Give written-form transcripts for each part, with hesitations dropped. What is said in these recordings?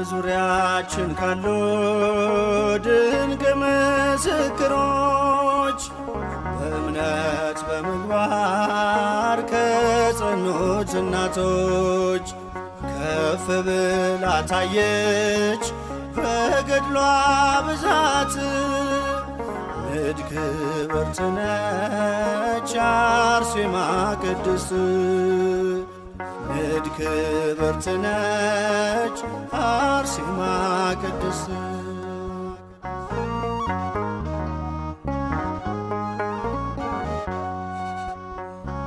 በዙሪያችን ካሉ ድንቅ ምስክሮች በእምነት በምግባር ከጸኑት እናቶች ከፍ ብላ ታየች በገድሏ ብዛት። ንድ ክብርት ነች አርሴማ ቅድስት፣ ንድ ክብርት ነች አርሴማ ቅድስት።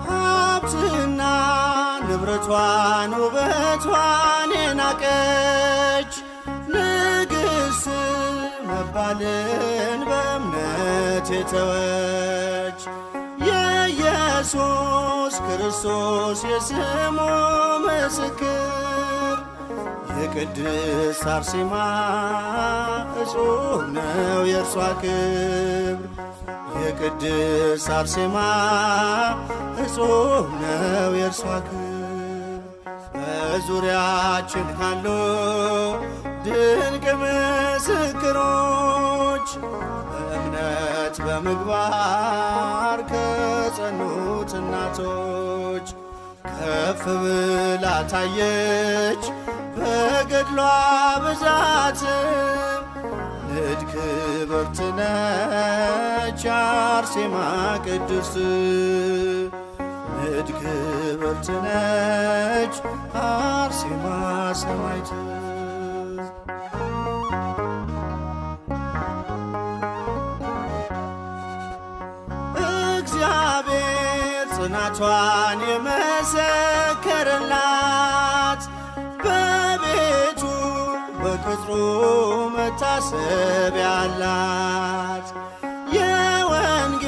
ሀብትና ንብረቷን ውበቷን የናቀች ንግሥት መባልን በእምነት የተወች የኢየሱስ ክርስቶስ የስሙ ምስክር የቅድስት አርሴማ እጹብ ነው የእርሷ ክብር። የቅድስት አርሴማ እጹብ ነው የእርሷ ክብር። በዙሪያችን ካሉ ድንቅ ምስክሮች በእምነት በምግባር ከጸኑት እናቶች ከፍ ብላ ታየች በገድሏ ብዛት። ንድ ክብርት ነች አርሴማ ቅድስት፣ ንድ ክብርት ነች አርሴማ ሰማዕት። እግዚአብሔር ጽናቷን የመሰከረላት በቤቱ በቅጥሩ መታሰቢያ አላት። የወንጌሉን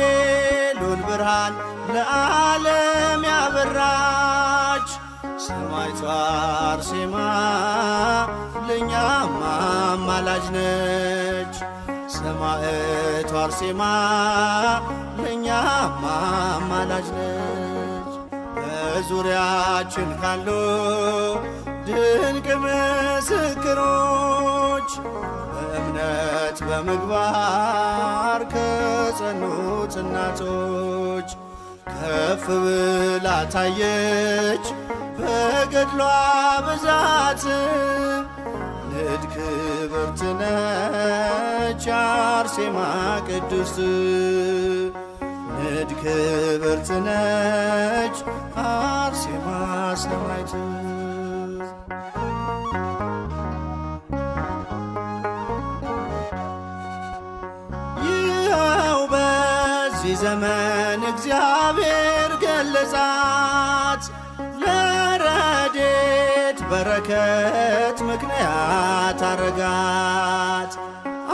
ብርሃን ለዓለም ያበራች ሰማዕቷ አርሴማ ለእኛም አማላጅ ነች። ሰማዕቷ አርሴማ ለእኛም አማላጅ ነች። በዙሪያችን ካሉ ድንቅ ምስክሮች በእምነት በምግባር ከጸኑት እናቶች ከፍ ብላ ታየች በገድሏ ብዛት። ንድ ክብርት ነች አርሴማ ቅድስት፣ ንድ ክብርት ነች አርሴማ ሰማዕት። ይኸው በዚህ ዘመን እግዚአብሔር ገለጻት ለረድኤት በረከት ምክንያት አረጋት።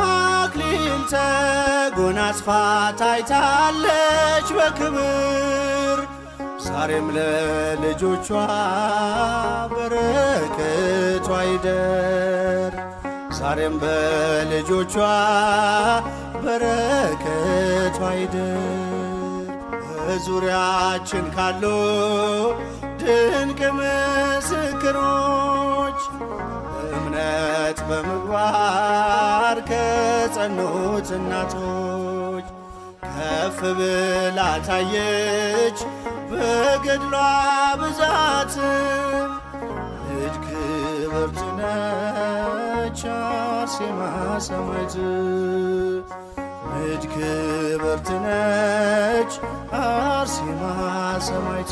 አክሊል ተጎናጽፋ ታይታለች በክብር ዛሬም ለልጆቿ በረከቷ ይደር። ዛሬም በልጆቿ በረከቷ ይደር። በዙሪያችን ካሉ ድንቅ ምስክሮች በእምነት በምግባር ከጸኑት እናቶች ከፍ ብላ ታየች በገድሏ ብዛት። ንድ ክብርት ነች አርሴማ ሰማዕት፣ ንድ ክብርት ነች አርሴማ ሰማዕት።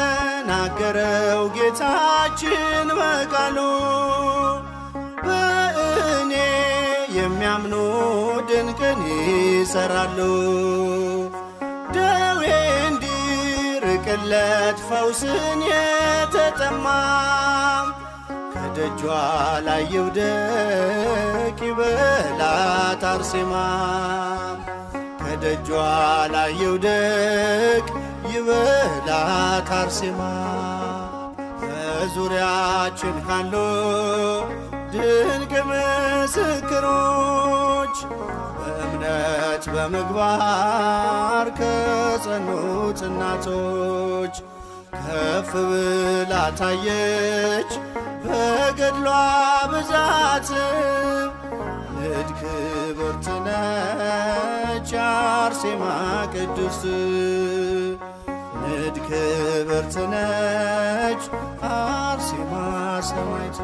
እንደተናገረው ጌታችን በቃሉ በእኔ የሚያምኑ ድንቅን ይሠራሉ። ደዌ እንዲርቅለት ፈውስን የተጠማ ከደጇ ላይ ይውደቅ ይበላት አርሴማ። ከደጇ ላይ ይውደቅ ይበላት አርሴማ። በዙሪያችን ካሉ ድንቅ ምስክሮች በእምነት በምግባር ከጸኑት ያጸኑት እናቶች ከፍ ብላ ታየች በገድሏ ብዛት ንድ ክብርት ነች አርሴማ ቅድስት ንድ ክብርት ነች አርሴማ ሰማዕት።